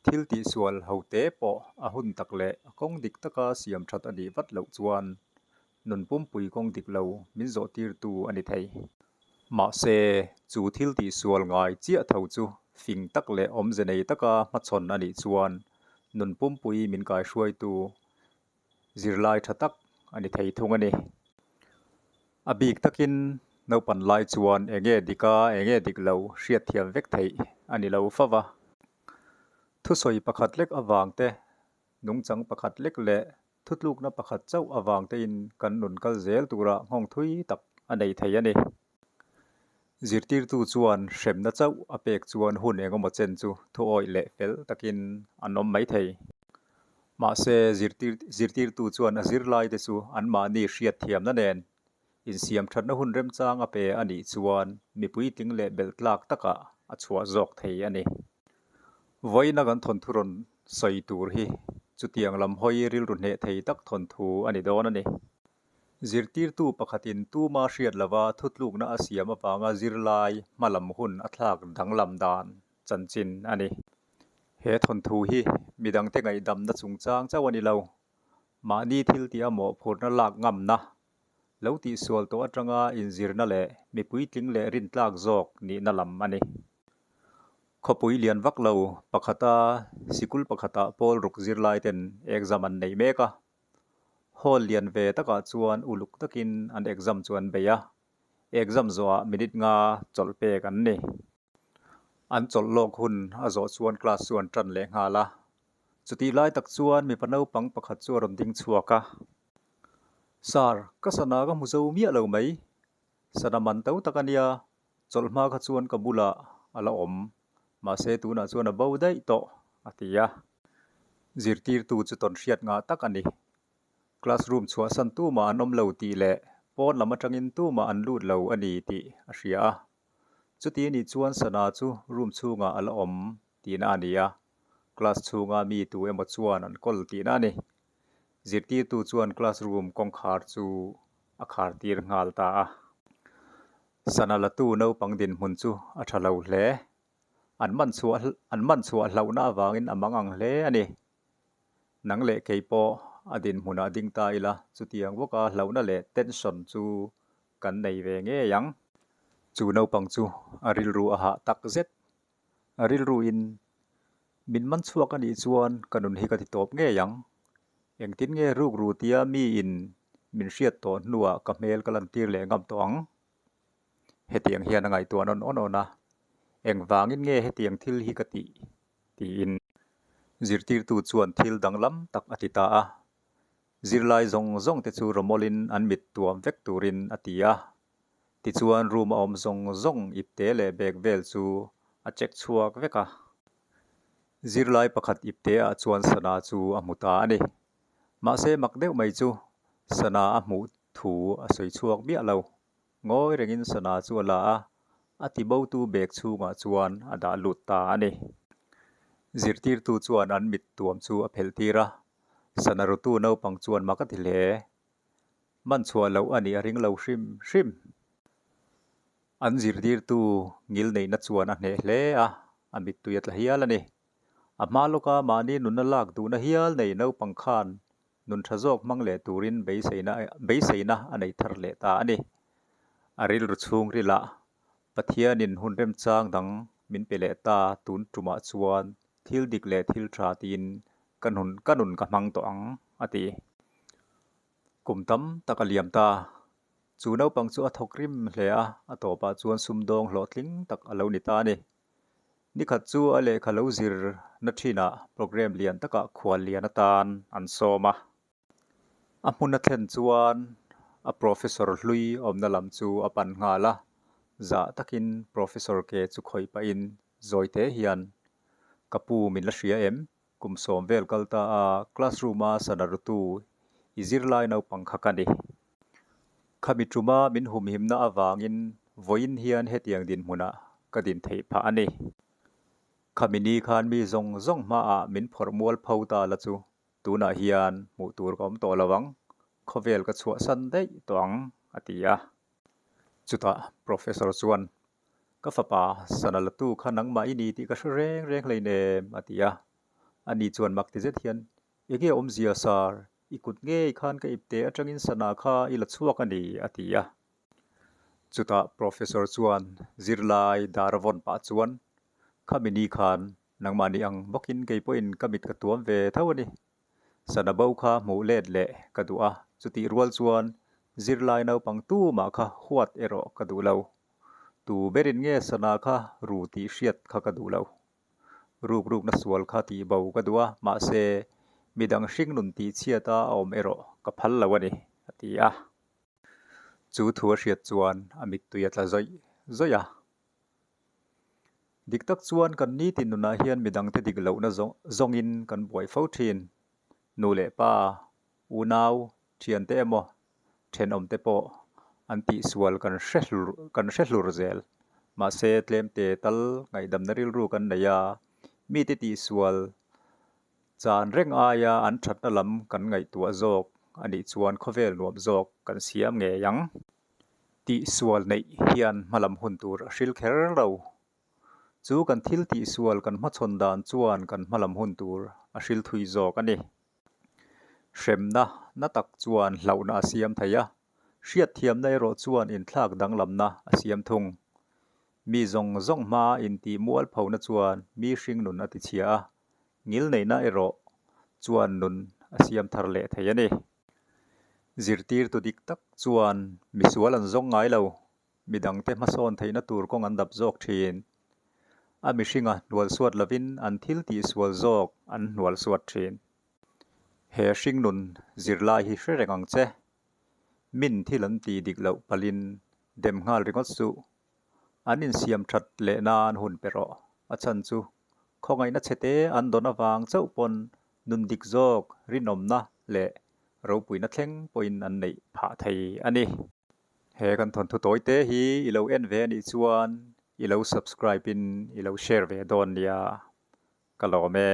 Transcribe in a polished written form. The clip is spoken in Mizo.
Thil tihsual hote pawh a hun tak leh a kawng dik taka siam that a nih vat loh chuan nun pumpui kawng dik lo min zawhtirtu a ni thei. Mahse, chu thil tihsual ngai chiah tho chu fing tak leh awmze nei taka hmachhawn a nih chuan nun pumpui min kaihruaitu zirlai tha tak a ni thei thung a ni. A bik takin naupan lai chuan enge dik a, enge dik lo hriatthiam vek theih a ni lo fova. Thusawi pakhat lek avang te, nungchang pakhat lek leh thutlukna pakhat chauh avang tein kan nun kal zel tura nghawng thui tak a nei thei a ni. Zirtirtu chuan hremna chauh a pek chuan hun engemaw chen chu thuawih leh fel takin an awm mai thei. Mahse, zirtirtu chuan a zirlaite chu anmahni hriatthiamna nen insiam thatna hun remchang a pe a nih chuan mipui tling leh belh tlak takah a chhuah zawk thei a ni. Vawiina kan thawnthu rawn sawi tur hi chutiang lam hawi rilru hneh thei tak thawnthu a ni dawn a ni. Zirtirtu pakhatin tuma hriat lova thutlukna a siam avanga zirlai hmalam hun a thlak danglam dan chanchin a ni. He thawnthu hi midangte ngaihdamna chungchang chauh a ni lo. Mahni thil tih a mawhphurhna lak ngamna, lo tihsual tawh atanga inzirna leh mi puitling leh rintlak zawk nihna lam a ni. Khawpui lian vak lo pakhata sikul pakhatah pawl ruk zirlaiten exam an nei mek a. Hall lian ve takah chuan uluk takin an exam chu an bei a, exam zawhah minute nga chawlh pek an ni. An chawlh lawk hun a zawh chuan class chu an tan leh nghal a. Chutih lai tak chuan mipa naupang pakhat chu a rawn ding chhuak a, Sir, ka sana ka hmu zo miah lo mai. Sana man to tak a nia, chawlh hma kha chuan ka bulah a la awm. Mahse tunah chuan a bo daih tawh, a ti a. Zirtirtu chu tawn hriat ngah tak a ni. Classroom chhuahsan tumah an awm lo tih leh pawn lam atangin tumah an lut lo a ni tih a hria a. Chuti anih chuan sana chu room chhungah a la awm tihna a ni a, class chhunga mi tu emaw chuan an kawl tihna a ni. Zirtirtu chuan classroom kawngkhar chu a khar tir nghal ta a. Sana latu naupang dinhmun chu a tha lo hle. An man chhuah an man chhuah hlauhna avangin a mang ang hle a ni. Nang leh kei pawh a dinhmunah ding ta ila chutiang bawka hlauhna leh tension chu kan nei ve ngei ang. Chu naupang chu a rilru a hah tak zet. A rilruin min man chhuak a nih chuan ka nun hi ka ti tawp ngei ang. Engtin nge rukru tia miin min hriat tawh hnuah ka hmel ka lantir leh ngam tawh ang? Hetiang hian a ngaihtuah nawn awn awn a, Engvangin nge hetiang thil hi ka tih? tiin zirtirtu chuan thil danglam tak a ti ta a. Zirlai zawng zawng te chu rawmawlin an mit tuam vek turin a ti a. Tichuan room a awm zawng zawng ipte leh bag vel chu a check chhuak vek a. Zirlai pakhat ipte ah chuan sana chu a hmu ta a ni. Mahse mak deuh mai chu sana a hmuh thu a sawi chhuak miah lo. Ngawi rengin sana chu a la a, a tibotu bag chhungah chuan a dah lut ta a ni. Zirtirtu chuan an mit tuam chu a phelh tir a, sana rutu naupang chuan mak a ti hle. Man chhuah loh a nih a ring lo hrim hrim. An zirtirtu ngil neihna chuan a hneh hle a, a mittui a tla hial a ni. A hma lawka mahni nunna lak duhna hial nei naupang khan nun tha zawk hmang leh turin beiseina beiseina a nei thar leh ta a ni. A rilru chhungrilah Pathianin hun remchang dang min pe leh ta tun tumah chuan thil dik leh thil tha tiin ka nun ka nun ka hmang tawh ang, a ti. Kum tam tak a liam ta. Chu naupang chu a thawk rim hle a, a tawpah chuan sumdawng hlawhtling tak a lo ni ta a ni. Nikhat chu a lehkha lo zir na thinah programme lian takah khual lian atan an sawm a. A hmun a thlen chuan a professor hlui awmna lam chu a pan nghal a, zah takin professor ke chu khawih pahin zawi te hian, Ka pu min la hria em? Kum sawm vel kal ta a, classroom a sana rutu i zirlai naupang kha ka ni. Khami tuma min humhimna avangin vawiin hian hetiang dinhmunah ka din theih phah a ni. Khami ni khan mi zawng zawng hmaah min phawrh mual pho ta la chu tunah hian hmuh tur ka awm tawh lo ang, khawvel ka chhuahsan daih tawh ang, a ti a. Chutah Professor chuan, Ka fapa, sana latu kha nangmah i ni tih ka hre reng reng hleinem, a ti a. Ani chuan mak ti zet hian, Enge awmzia Sir, i kut ngei khan ka ipte atangin sana kha i la chhuak a ni, a ti a. Chutah Professor chuan zirlai dar a vawn pah chuan, Khami ni khan nangmahni ang bawkin kei pawhin ka mit ka tuam ve tho a ni. Sana bo kha hmuh let leh ka duh a, chutih rual chuan zirlai naupang tumah kha huat erawh ka duh lo. Tu berin nge sana kha ru tih hriat kha ka duh lo. Ruk rukna sual kha tih bo ka duh a, mahse midang hringnun tih chhiata a awm erawh ka phal lo a ni, a ti a. Chu thu a hriat chuan a mittui a tla zawih zawih a. Dik tak chuan kan nitin nunah hian midangte dik lohna zawngin kan buai fo thin. Nu leh pa, unau, thiante emaw thenawmte pawh an tihsual kan hre hlur kan hre hlur zel. Mahse tlemte tal ngaihdamna rilru kan nei a, mite tihsual chan reng aia an thatna lam kan ngaihtuah zawk a nih chuan khawvel nuam zawk kan siam ngei ang. Tihsual neih hian hmalam hun tur a hril kher lo. Chu kan thil tihsual kan hmachhawn dan chuan kan hmalam hun tur a hril thui zawk a ni. Hremna na tak chuan hlauhna a siam thei a, hriatthiamna erawh chuan inthlak danglamna a siam thung. Mi zawng zawng hma intih mualphona chuan mi hringnun a tichhia a, ngilneihna erawh chuan nun a siam thar leh thei a ni. Zirtirtu dik tak chuan misual an zawng ngai lo, midangte hmasawn theihna tur kawng an dap zawk thin. A mihringa hnualsuat lovin an thil tihsual zawk an hnualsuat thin. He hringnun zirlai hi hre reng ang che. Min thil an tih dik loh palhin dem nghal ringawt suh. An insiam that leh nan hun pe rawh. A chhan chu khawngaihna chhete an dawn avang chauh pawn nun dik zawk rinawmna leh ropuina thleng pawhin an neih phah thei a ni. He kan thawnthu tawi te hi i lo en ve a nih chuan i lo subscribe in i lo share ve dawn nia. Ka lawm e.